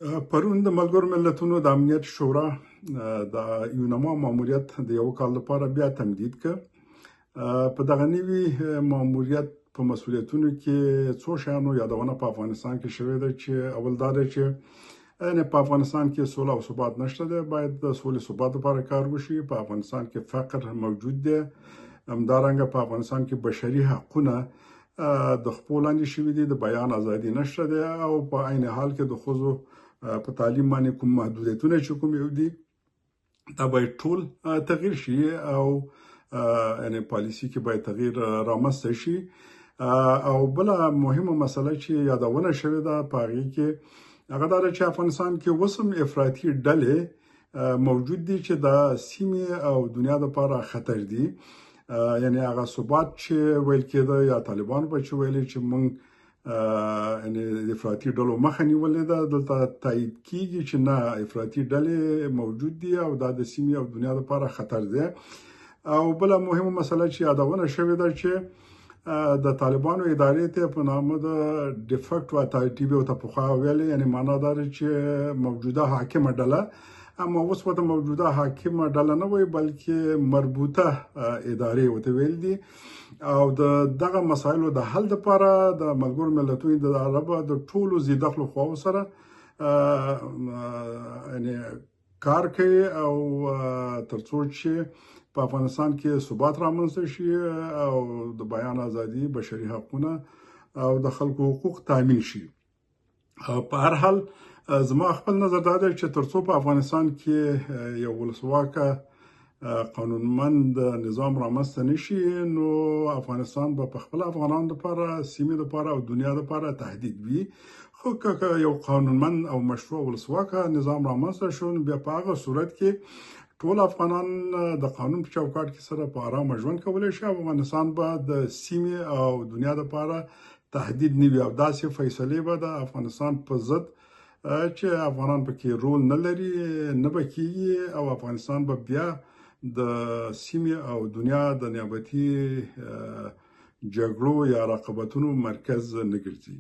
پرون د ملګرو ملتونو د امنیت شورا د یونما ماموریت د یو کال لپاره بیا تمدید کړ. په دغه نوي ماموریت په مسولیتونو کې څو شیانو یادونه په افغانستان کې شوې ده، چې اول دا ده چې یعنی په افغانستان کې سوله او ثبات نشته دی، باید د سولې ثبات لپاره کار وشي. په افغانستان کې فقر موجود دی، همدارنګه په افغانستان کې بشري حقونه د خپو لاندې شوي دي، د بیان ازادي نشته ده، او په عین حال کې د ښځو په تعلیم باندې کوم محدودیتونه چې کوم یو دي دا باید ټول تغییر شي او یعنی پالیسی کې باید تغییر رامنځته شي. او بله مهمه مسله چې یادونه شوې ده په هغې کې هغه دا ده چې افغانستان کې اوس هم افراطي ډلې موجود دي چې د سیمې او دنیا لپاره خطر دي. یعنی هغه ثبات چې ویل کېده یا طالبانو به چې ویلې چې موږ یعنی افراطي ډلو مخه نیولې ده، دلته تایید کیږي چې نه، افراطي ډلې موجود دي او دا د سیمې او دنیا لپاره خطر دی. او بله مهمه مسله چې یادونه شوې ده چې د طالبانو ادارې ته په نامه د ډیفکټو اتارټي به ورته پخوا ویلې، یعنی معنا دا ده چې موجوده حاکمه ډله، اما اوس ورته موجوده حاکمه ډله نه وایي بلکې مربوطه ادارې ورته ویل دي. او د دغه مسایلو د حل لپاره د ملګرو ملتونو اداره به د ټولو ذیدخلو خواوو سره یعنی کار کوي او ترڅو چې په افغانستان کې ثبات رامنځته شي او د بیان ازادي، بشري حقونه او د خلکو حقوق تامین شي. په هر حال زما خپل نظر دا دی چې ترڅو په افغانستان کې یو ولسواکه قانونمند نظام رامنځته نشي نو افغانستان به په خپل افغانانو لپاره، سیمې لپاره او دنیا لپاره تهدید وي. خو که یو قانونمند او مشروع ولسواکه نظام رامنځته شو نو بیا په هغه صورت کې ټول افغانان د قانون په چوکاټ کې سره په آرامه ژوند کولی شي او افغانستان به د سیمې او دنیا لپاره تهدید نه وي. او داسې فیصلې به د افغانستان په ضد چې افغانان پکې رول نه لري نه به کیږي او افغانستان به بیا د سیمې او دنیا د نیابتي جګړو یا رقابتونو مرکز نه ګرځي.